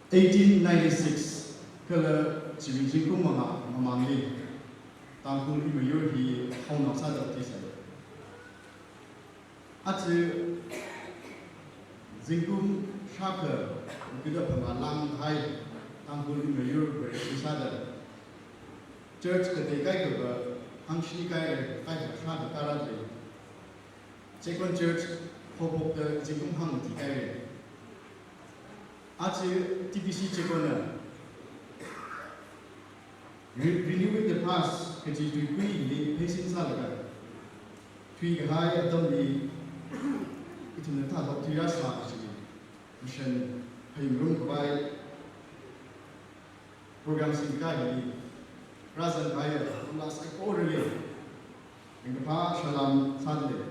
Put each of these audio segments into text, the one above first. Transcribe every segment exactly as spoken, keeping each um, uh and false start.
Eighteen ninety-six kala chiwui zingkum mangā mamangli Tangkhul imiyur hi haonao sāda tisa. Aja zingkum shākha kida phangā lāngkahai Tangkhul imiyur Vareshi sāda church katei kaikhava hāngshini kahaira, kaikha shāda tara lei. Checkon Church haophokta zingkum hāngti kahaira. Aja T B C Checkonna Re-, Renewing the Past kaji tuikui hili pheisin sālaga, thuikahai atamli ithumna thāda thuirāsa kaji mission phei ngarumkhavai program singkahai hili rāzang kahai, la saikorali ringkaphā salām sādalei.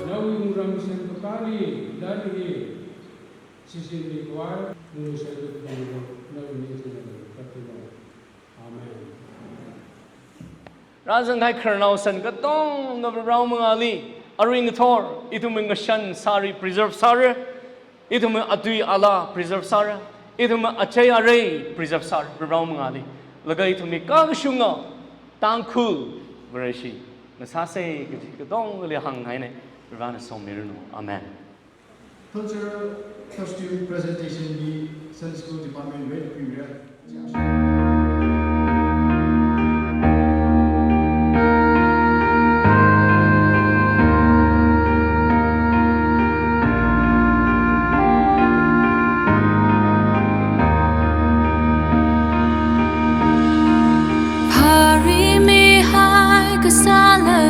Nawui wungram semkapāli, ladili, sisili kwai, nawui saitu nawui ningchingli kapilo. Amen. Rāzanghai khararnao san katonga Varewui mangāli, arui ngathor ithumwui ngashan sari preserve sāra, ithumwui atui ala preserve sāra, ithumwui achei arei preserve sāra Varewui mangāli. Laga ithumwui kakashunga Tangkhul Vareshi ngasāsa kaji katongali hānghaina. Varena somiranu. Amen. Cultural costume presentation hi Sunday School Department wui Premier. Phāri mihai kasāla,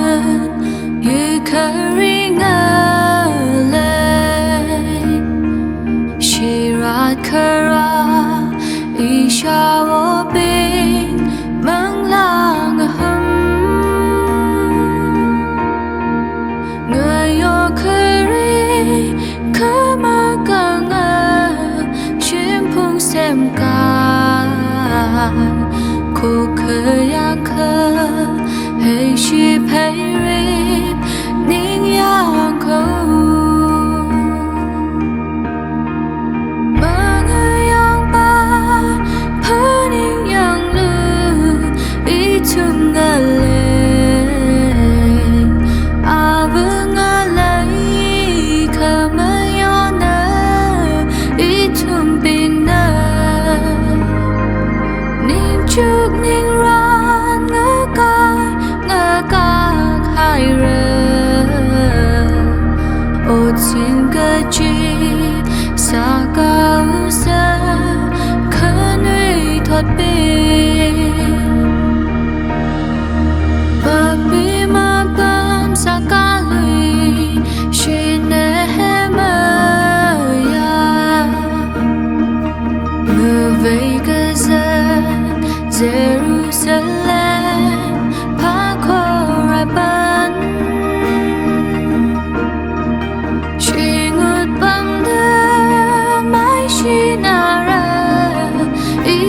yukharinga lei, shirat khara, ishāvābing, manglā ngaham, ngayo khare, khamakanga, shimphung semkai, khukhayakha, heishi pheirip, ningyāng kho. Mangayāngpai, phaningyānglu, ithum ngalei, ava ngalei, khamayona, ithumbingna, ningchuk ningran ngakai, ngakak haira, otsin kachi sākausa khanuithotbing. Papi mapam sākalui, shine Nehemiah.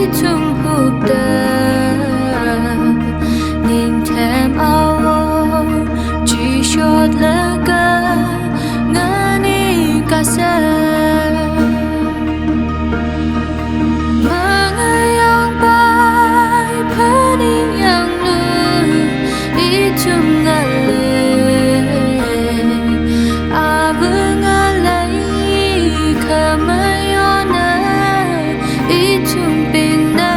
ithum phupta, ningthem awo, chi shotlaga ngani kasa. Mangayang pai phaning yanglu, ithum ngalei, abu ngalei khamayona, ithum pingda.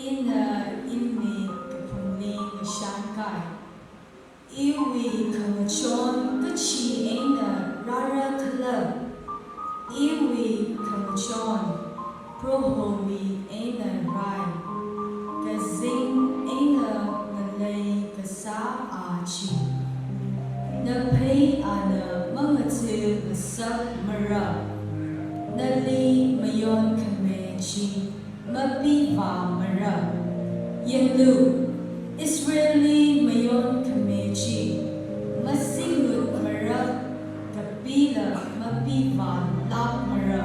Ina imik kaphungli ngashankai. Iwui khangachon kachi eina rāra khala? Iwui khangachon Prohowui eina rai, kazing eina ngalei kasā a chi. Naphei ana mangatui ngasakmara, nali mayonkhami chi mapivāmara. Yanglu, Israelli mayonkhami chi masingutmara, kapila mapivālākmara.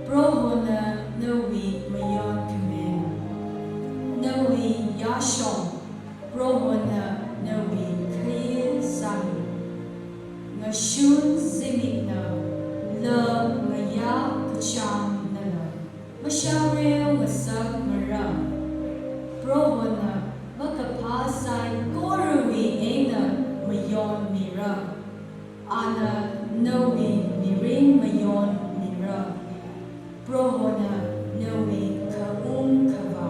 Prohona nawui mayonkhamina, nawui yāshong Prohona nawui khayei sāmi. Ngashun zimikna, la ngayā kachāngnala mashāreo ngasakmara. Prohona makaphā saikorawui eina mayonmira. Ana nawui mirin mayonmira. Prohona nawui khaung khavā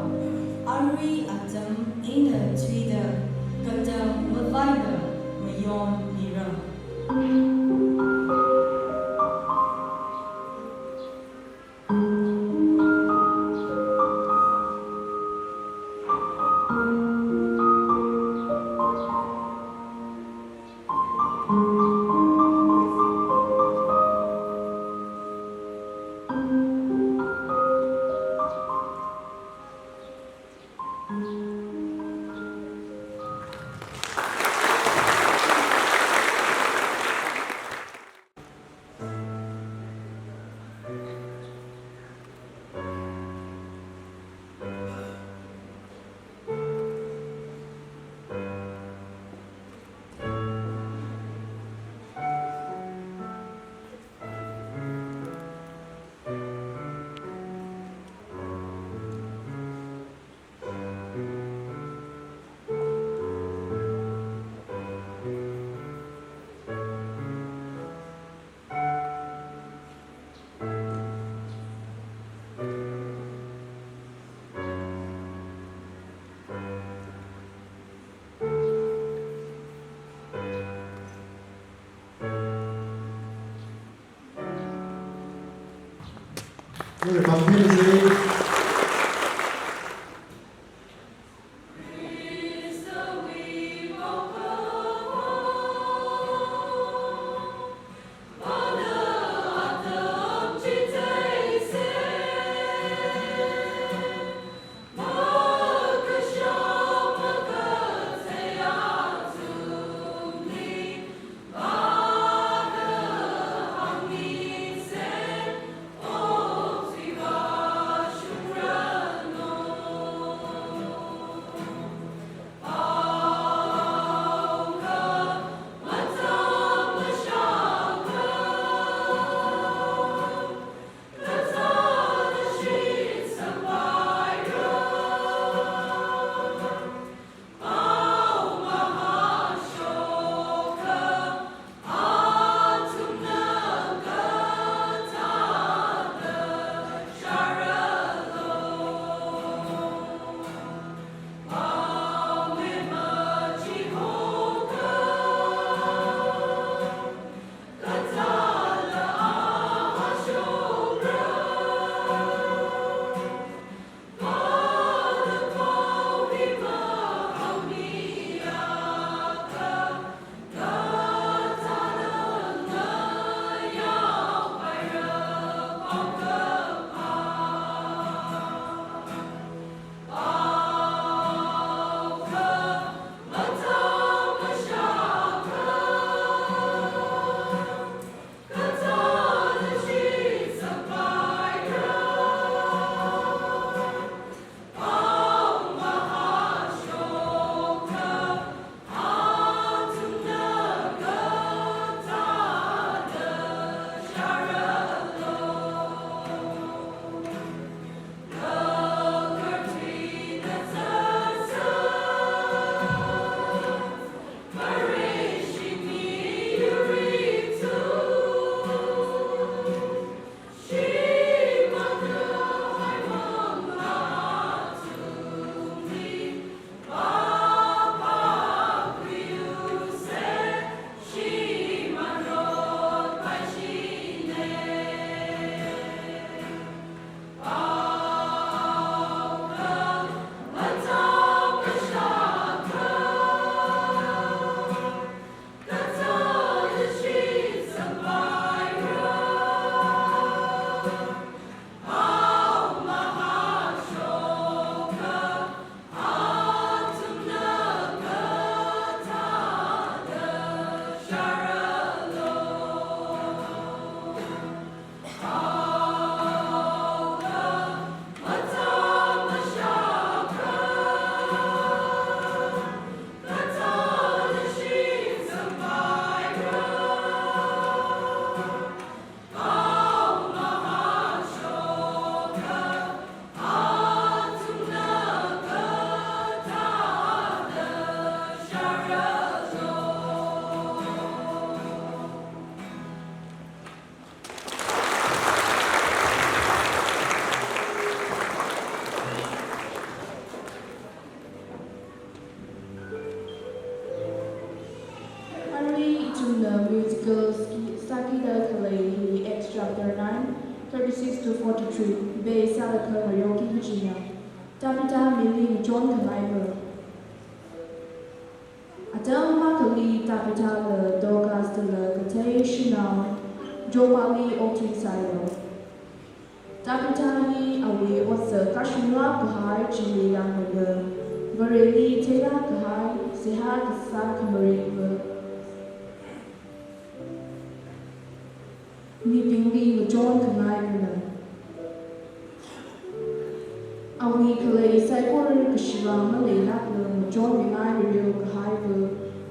arui atam eina thuida katam mavaila mayonmira. Three, base sālaga ngareoki kajina. Tabitha mili ngachon khangaiva. Atam akhali Tabithala Dorcasla kathei shanao Joppali okthuisāya. Tabitha hi awui otsak kashunglāk kahai chili langmeiya, Vareli theilāk kahai seihā kasā khamariva. Mibingli ngachon khangaivana. Awui khalei saikora kashivā maleilākla ngachonmingai rereo kahaiva,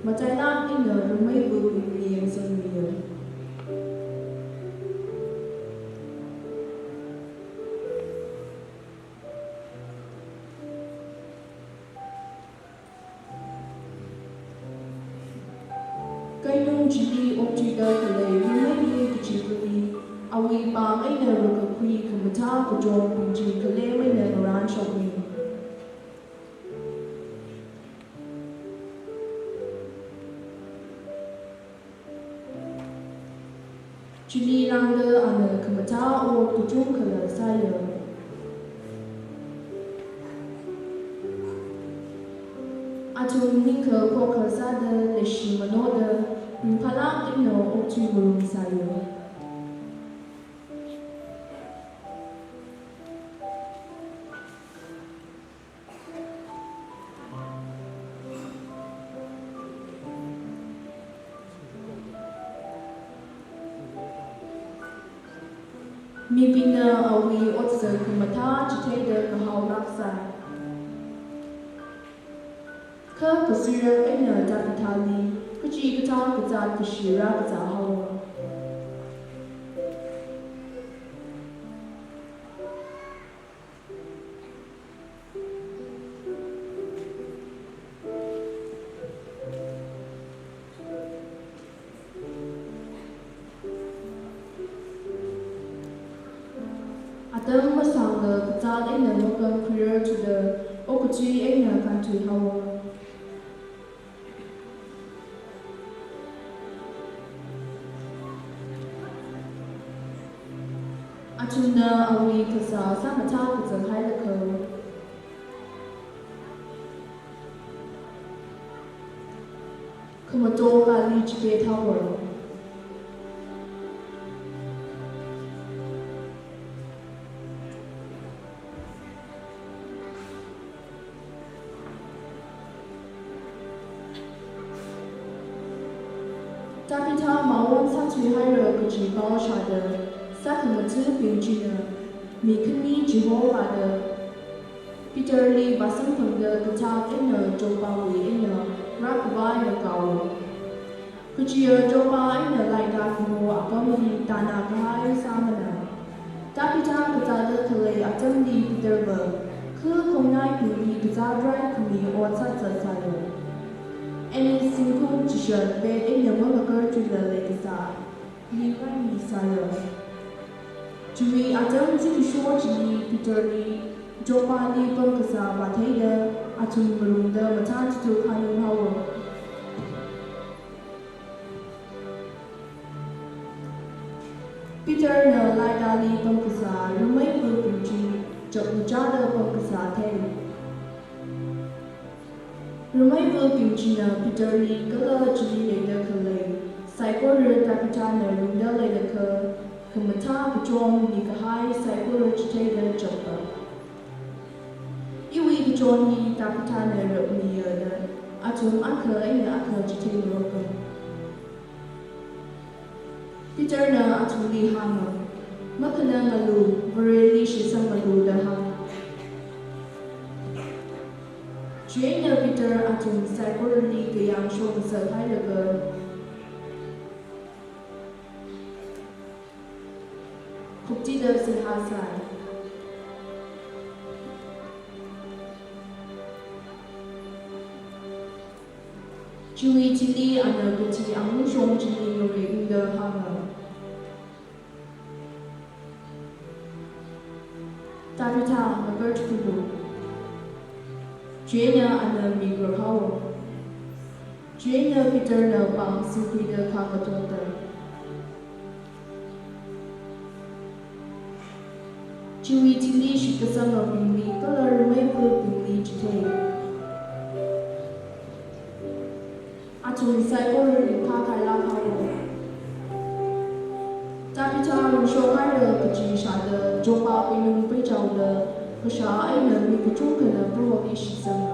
matailāk eina rameivabingli yangsangmiya. Keinung chili okthuida khalei rameili kachivali, awui pāng eina rākakhui khamathā kachongbing chi khalem eina ngaranshokmi. Chili lāngda ana khamathā ot kachungkhala sāya. Athum ningkha khokha sāda leishi manoda, ringphālāk eina okthui ngarumsāya. Mibingna awui otsak khamathā chitheida kahaolāksai. Kha kasuirak eina Tabithali kachikathā kazāt kashi rākazā haowa. Atam masāngla kazāt eina makānkhuirarthuda okathui eina kānthui haowa. Athumna awui kasā sāmathā kazat hailaga, khamato kali chipet haowa. Tabitha mawon sāthui haira kaji pao shāda, sākhangathabing china mi khani chihorāda, Peterli vāsamphangda kathak eina Joppawui eina rākhavai eina kaowa. Kajiya Joppa eina laida kaho apamli tāna kahai sāmana. Tabitha kazāda khalei atamli Peterva kha khongnaibingli kazāt raikhami ot sāzatsāya. Eina zingkum chishat pet eina mangakarthuila leikasā, li raimisāya. Chiwui atam zimiksho chili Peterli Joppali pamkasā vātheida athum ngarumda mathān chithuk khanung haowa. Peterna laidali pamkasā rameivabing chi chapngachāda pamkasā thei. Rameivabing china Peterli kala chili leida khalei saikora Tabithana ringda leilaga, khamathā kachon mikahai saikora chitheida chapa. Iwui kachon hi Tabithana rapmiya da athum akha eina akha chitheingaroka. Peterna athumli hānga, makhanangalu, Vareli shitsangalu da hānga. Chieina Peter athum saikorali kayāng shongasak hailaga, khuktida seihā sai. Chiwui thili ana kathi angungshong chili ngareida hānga, Tabitha, ngakarthuilu. Chieina ana mik rāhaowa. Chieina Peterna pāng singkhuida khā ngatongda, Chiwui thili shitkasangrabingli kala ramei phulukbingli chithei. Athum saikora ringphākhailāk haowa. Tabitha ringshokhaira kaji shāda Joppa peinung peichaoda kashā eina mi kachungkhana Proholi shitsanga.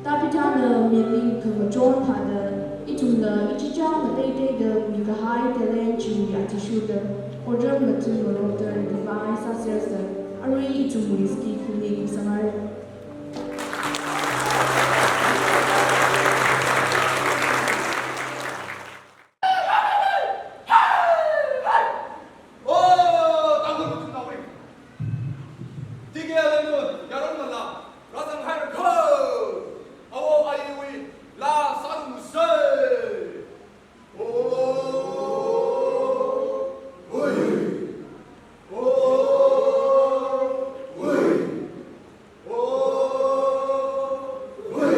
Tabithana mirin khangachon thāda, ithumla ichichā ngateiteida mikahai talent chiwui athishurda otram ngathun ngarokda ringkaphā sāsersa. Arui ithumwui skit hili khuisanghaira. Oh, Tangkhul Mutum Nawi. Tingkei alam nu, yaron mala, rāzanghaira kho. Awo ayiwui laa sārumsa. Oh, hui. Oh, hui. Oh, hui.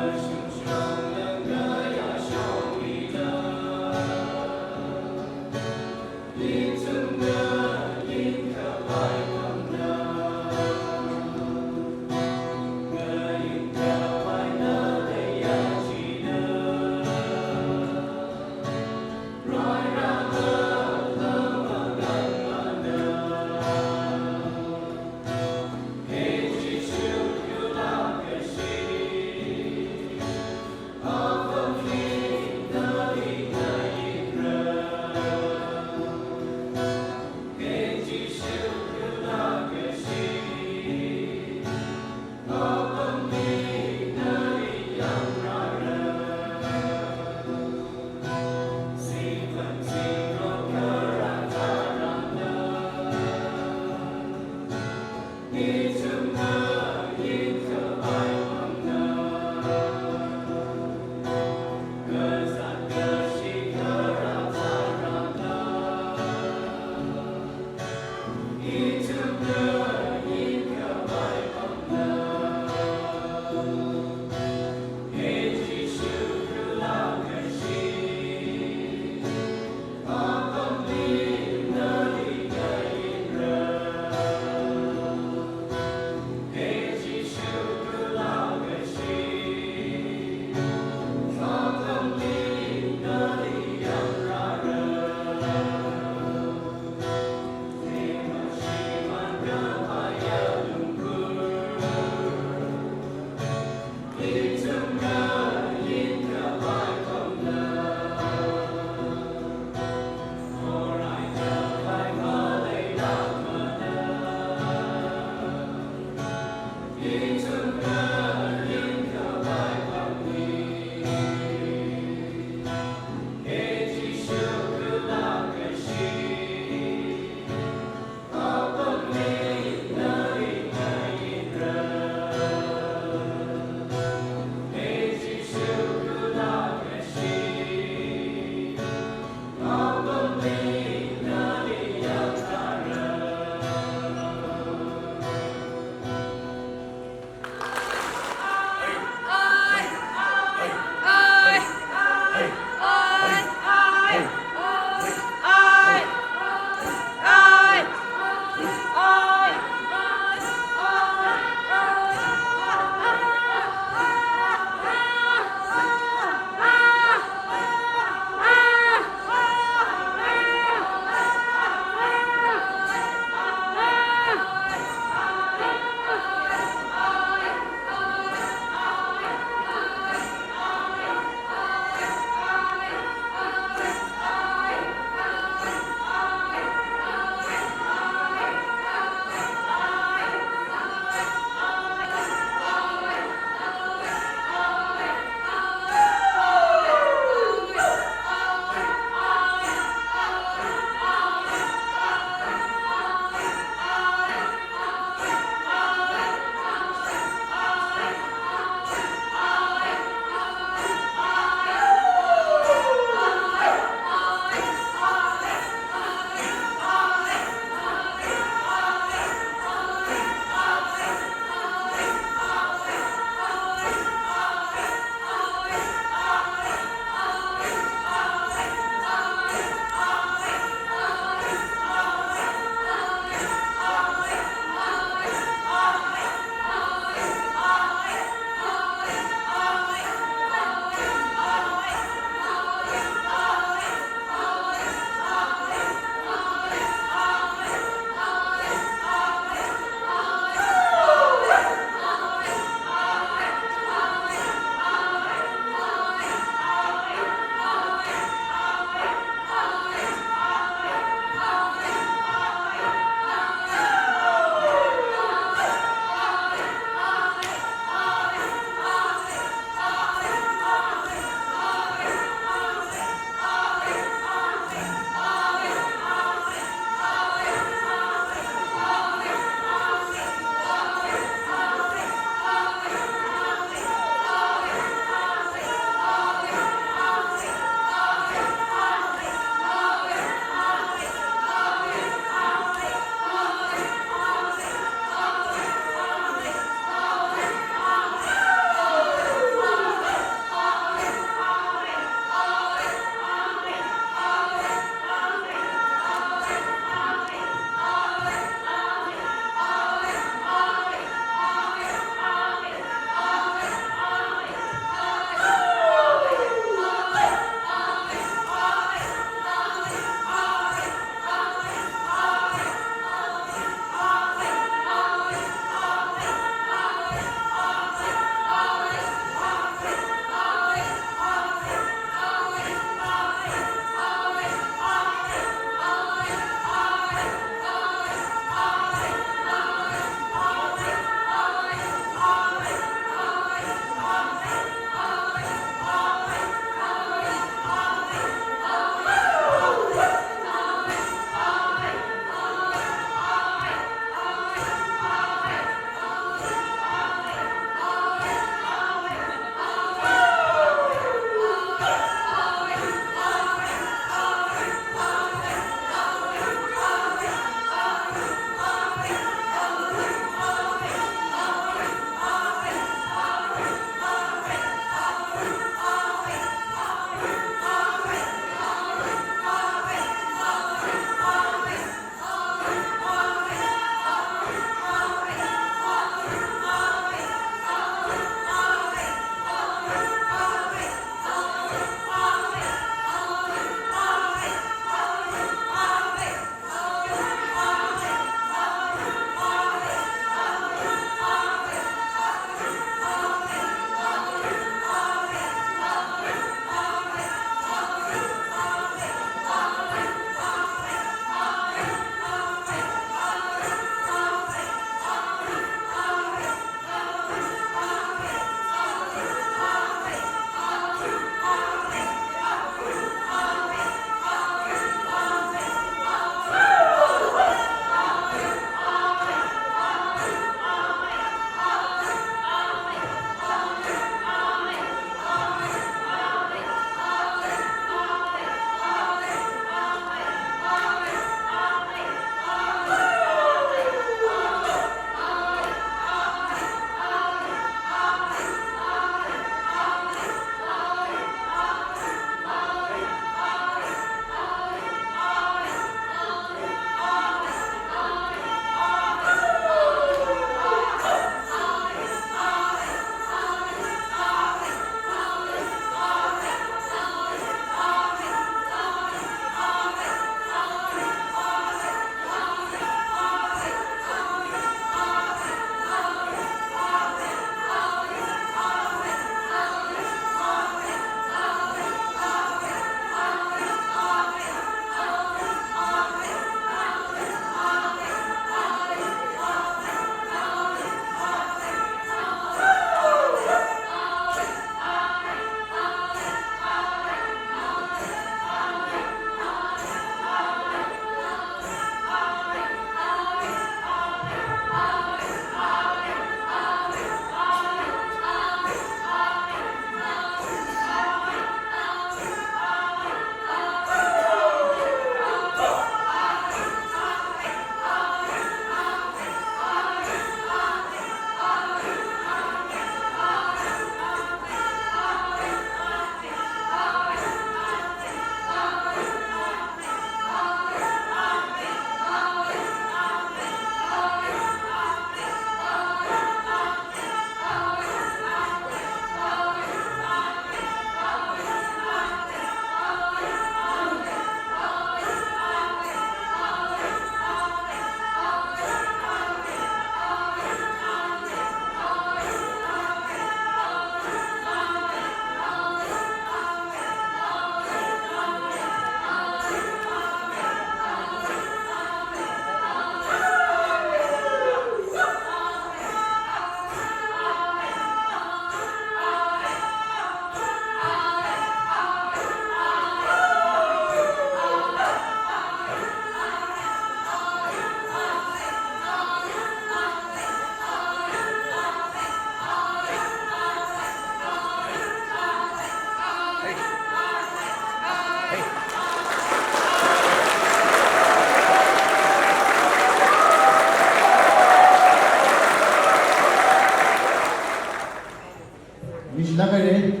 Nakaire,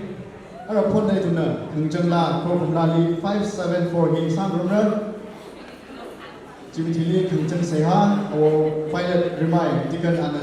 ara phonda ithumna khangachang laa, khorumlali five seven four hi sāngarumra. Chimithili khangachang seihā, awo Violet Rimai, Deacon Anna.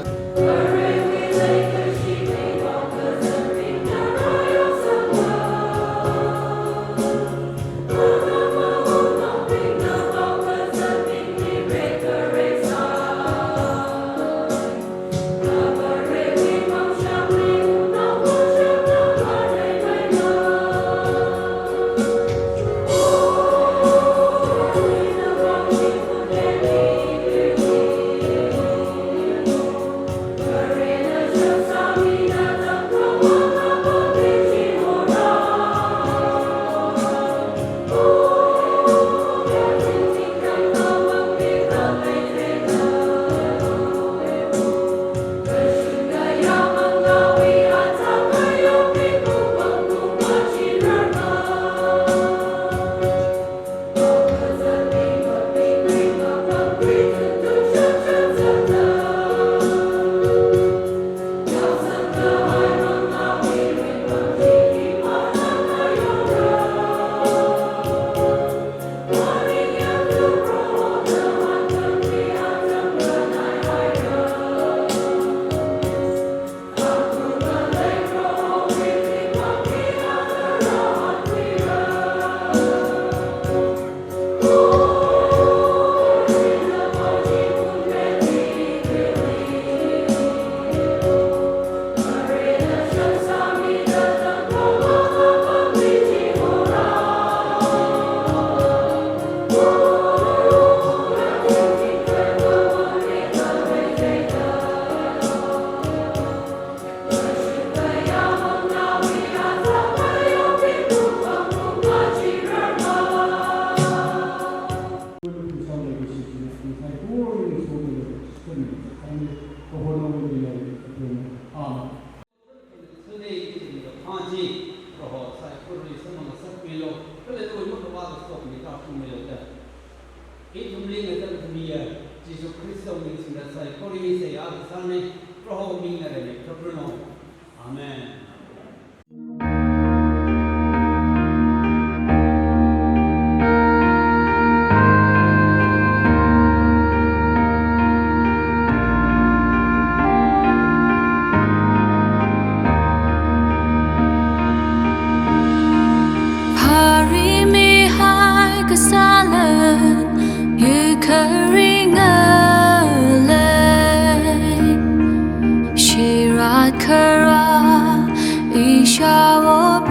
Ithumli ngatamkhamiya Jesu Khristawui ming singda saikora seihā kasāna, Proho mingna remi kapruno. Amen. Phari mihai kasāla, yukharinga lei. Shirat khara ishawo